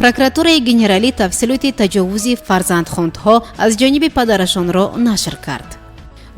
Прокуратураи генералӣ тафсилоти таҷовузи фарзандхондҳо аз ҷониби падарашонро нашр кард.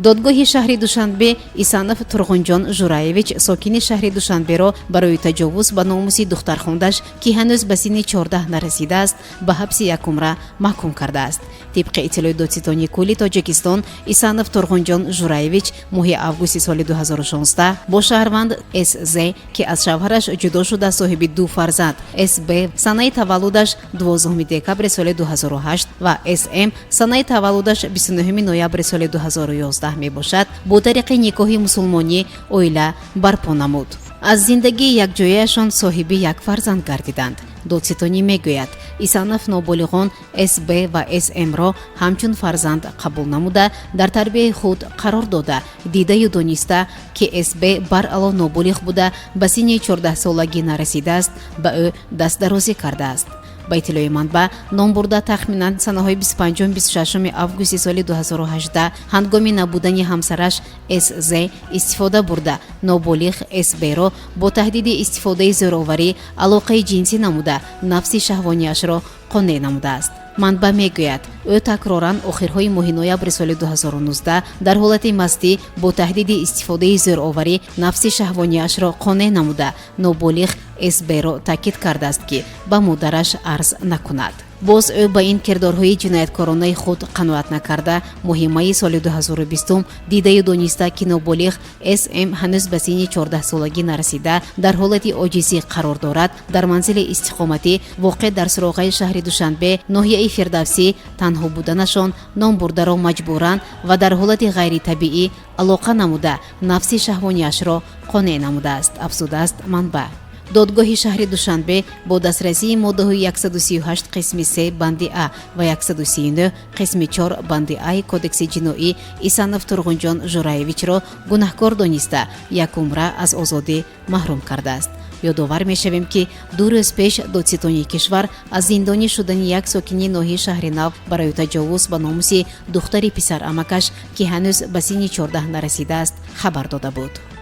Додгоҳи шаҳри Душанбе Исанов Турғунҷон Жураевич, сокини шаҳри Душанберо, барои таҷовуз ба номуси духтархондаш, ки ҳанӯз ба синни 14 нарасидааст, ба ҳабси якумра маҳкум кардааст. Тибқи иттилои Додситонии кулли Тоҷикистон, Исанов Турғунҷон Жураевич моҳи августи соли 2016 бо шаҳрванд СЗ, ки аз шавҳараш ҷудо шуда, соҳиби ду фарзанд, СБ, санаи таваллудаш 12 декабри соли 2008, ва СМ, санаи таваллудаш 29 ноябри соли 2011 мебошад, бо тариқи никоҳи мусулмонӣ оила барпо намуд. Аз зиндагии якҷояашон соҳиби як фарзанд гардиданд. Додситонӣ мегӯяд, Исанов ноболиғон СБ ва СМро ҳамчун фарзанд қабул намуда, дар тарбияи худ қарор дода, дидаю дониста, ки СБ баръало ноболиғ буда, ба синни 14-солагӣ нарасидааст, ба ӯ дастдарозӣ кардааст. Ба иттилои манбаъ, номбурда тахминан санаҳои 25-26 августи соли 2018 ҳангоми набудани ҳамсараш СЗ истифода бурда, ноболиғ СБро бо таҳдиди истифодаи зӯроварӣ алоқаи ҷинсӣ намуда, нафси шаҳвониашро қонеъ намудааст. Манбаъ мегӯяд, ӯ такроран охирҳои моҳи ноябри соли 2019 дар ҳолати мастӣ бо таҳдиди истифодаи зӯроварӣ нафси шаҳвониашро қонеъ намуда, ноболиғ СБро таъкид кардааст, ки ба модараш арз накунад. Боз ӯ ба ин кирдорҳои ҷинояткоронаи худ қаноат накарда, моҳи майи соли 2020, дидаю дониста, ки ноболиғ СМ ҳанӯз ба синни 14-солагӣ нарасида, дар ҳолати оҷизӣ қарор дорад, дар манзили истиқоматӣ, воқеъ дар суроғаи шаҳри Душанбе, ноҳияи Фирдавсӣ, танҳо буданашон, номбурдаро маҷбуран ва дар ҳолати ғайритабиӣ алоқа намуда, нафси шаҳвониашро қонеъ намудааст, афзудааст манбаъ. Додгоҳи шаҳри Душанбе бо дастрасии моддаҳои 138 қисми 3 банди а ва 139 қисми 4 банди а Кодекси ҷиноӣ Исанов Турғунҷон Жураевичро гунаҳкор дониста, якумра аз озодӣ маҳрум кардааст. Ёдовар мешавем, ки 2 рӯз пеш додситонии кишвар аз зиндонӣ шудани як сокини ноҳияи Шаҳри Нав барои таҷовуз ба номуси духтари писарамакаш, ки ҳанӯз ба синни 14 нарасидааст, хабар дода буд.